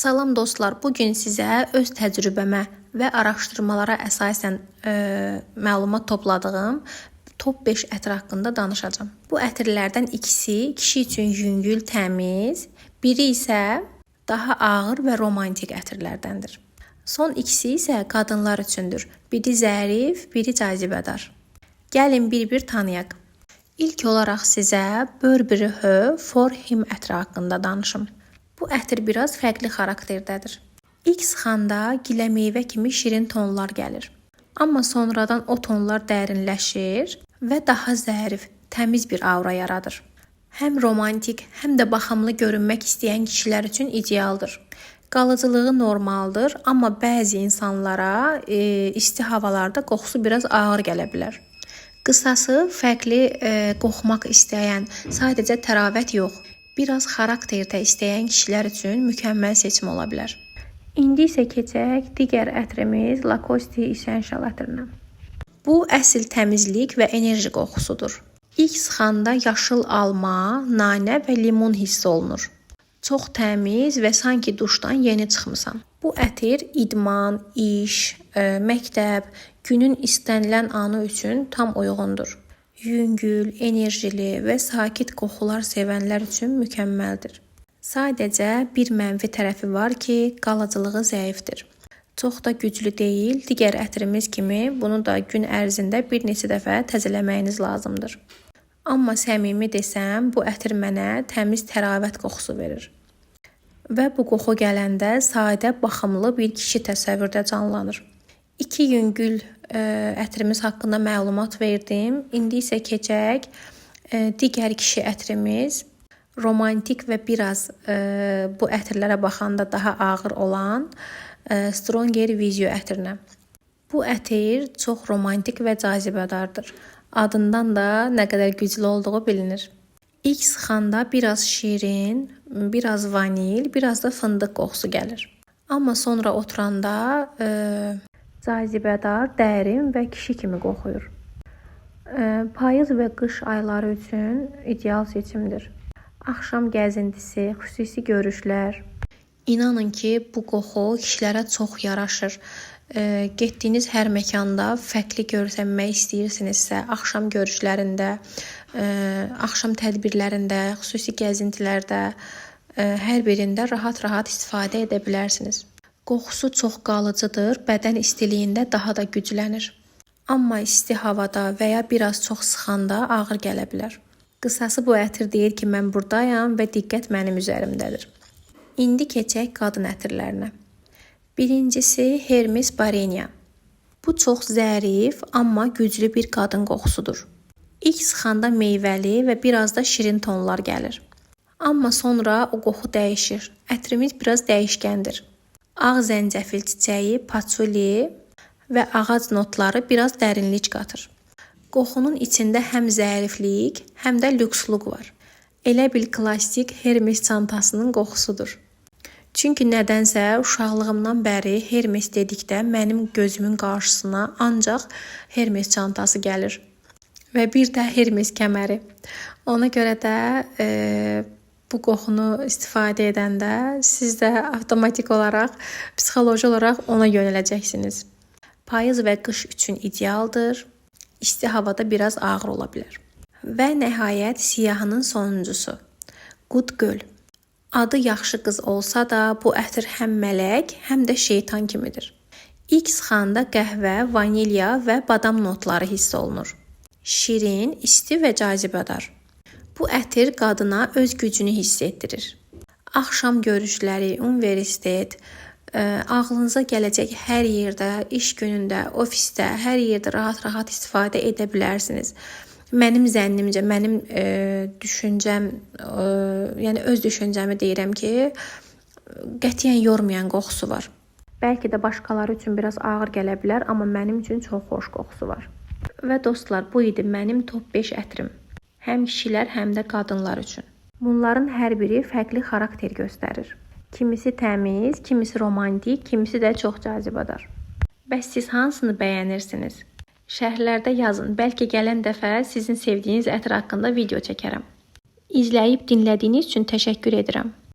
Salam dostlar, bu gün sizə öz təcrübəmə və araşdırmalara əsasən məlumat topladığım top 5 ətir haqqında danışacağam. Bu ətirlərdən ikisi kişi üçün yüngül, təmiz, biri isə daha ağır və romantik ətirlərdəndir. Son ikisi isə qadınlar üçündür. Biri zərif, biri cazibədar. Gəlin bir-bir tanıyaq. İlk olaraq sizə Burberry Her For Him ətri haqqında danışım. Bu ətir biraz fərqli xarakterdədir. İlk sıxanda gilə meyvə kimi şirin tonlar gəlir. Amma sonradan o tonlar dərinləşir və daha zərif, təmiz bir aura yaradır. Həm romantik, həm də baxımlı görünmək istəyən kişilər üçün idealdır. Qalıcılığı normaldır, amma bəzi insanlara isti havalarda qoxusu biraz ağır gələ bilər. Qısası, fərqli qoxmaq istəyən, sadəcə təravət yox, biraz xarakter də istəyən kişilər üçün mükəmməl seçim ola bilər. İndi isə keçək digər ətrimiz Lacoste Essential ətrinə. Bu əsl təmizlik və enerji qoxusudur. İlk sıxanda yaşıl alma, nanə və limon hiss olunur. Çox təmiz və sanki duşdan yeni çıxmısan. Bu ətir idman, iş, məktəb, günün istənilən anı üçün tam uyğundur. Yüngül, enerjili və sakit qoxular sevənlər üçün mükəmməldir. Sadəcə bir mənfi tərəfi var ki, qalıcılığı zəifdir. Çox da güclü deyil. Digər ətrimiz kimi bunu da gün ərzində bir neçə dəfə təzələməyiniz lazımdır. Amma səmimi desəm, bu ətir mənə təmiz təravət qoxusu verir. Və bu qoxu gələndə sadə, baxımlı bir kişi təsəvvürdə canlanır. İki yüngül ətrimiz haqqında məlumat verdim. İndi isə keçək digər kişi ətrimiz, romantik və biraz bu ətirlərə baxanda daha ağır olan Stronger Visio ətrinə. Bu ətir çox romantik və cazibədardır. Adından da nə qədər güclü olduğu bilinir. İlk sıxanda biraz şirin, biraz vanil, biraz da fındıq qoxusu gəlir. Amma sonra oturanda cazibədar, dərin və kişi kimi qoxuyur. Payız və qış ayları üçün ideal seçimdir. Axşam gəzintisi, xüsusi görüşlər. İnanın ki, bu qoxu kişilərə çox yaraşır. Getdiyiniz hər məkanda fərqli görsənmək istəyirsinizsə, axşam görüşlərində, axşam tədbirlərində, xüsusi gəzintilərdə, hər birində rahat-rahat istifadə edə bilərsiniz. Qoxusu çox qalıcıdır, bədən istiliyində daha da güclənir. Amma isti havada və ya biraz çox sıxanda ağır gələ bilər. Qısası bu ətir deyir ki, mən burdayam və diqqət mənim üzərimdədir. İndi keçək qadın ətirlərinə. Birincisi Hermes Barenia. Bu çox zərif, amma güclü bir qadın qoxusudur. İlk sıxanda meyvəli və biraz da şirin tonlar gəlir. Amma sonra o qoxu dəyişir. Ətrimiz biraz dəyişkəndir. Ağ zəncəfil çiçəyi, paçuli və ağac notları biraz dərinlik qatır. Qoxunun içində həm zəriflik, həm də lüksluq var. Elə bil klassik Hermes çantasının qoxusudur. Çünki nədənsə uşaqlığımdan bəri Hermes dedikdə mənim gözümün qarşısına ancaq Hermes çantası gəlir. Və bir də Hermes kəməri. Ona görə də bu qoxunu istifadə edəndə siz də avtomatik olaraq, psixoloji olaraq ona yönələcəksiniz. Payız və qış üçün idealdır. İsti havada biraz ağır ola bilər. Və nəhayət siyahının sonuncusu. Good Girl. Adı yaxşı qız olsa da bu ətir həm mələk, həm də şeytan kimidir. İlk sıxanda qəhvə, vanilya və badam notları hiss olunur. Şirin, isti və cazibədar. Bu ətir qadına öz gücünü hiss etdirir. Axşam görüşləri, universitet, ağlınıza gələcək hər yerdə, iş günündə, ofisdə, hər yerdə rahat-rahat istifadə edə bilərsiniz. Mənim zənnimcə, mənim düşüncəm, yəni öz düşüncəmi deyirəm ki, qətiyyən yormayan qoxusu var. Bəlkə də başqaları üçün biraz ağır gələ bilər, amma mənim üçün çox xoş qoxusu var. Və dostlar, bu idi mənim top 5 ətrim. Həm kişilər, həm də qadınlar üçün. Bunların hər biri fərqli xarakter göstərir. Kimisi təmiz, kimisi romantik, kimisi də çox cazibədar. Bəs siz hansını bəyənirsiniz? Şərhlərdə yazın. Bəlkə gələn dəfə sizin sevdiyiniz ətir haqqında video çəkərəm. İzləyib dinlədiyiniz üçün təşəkkür edirəm.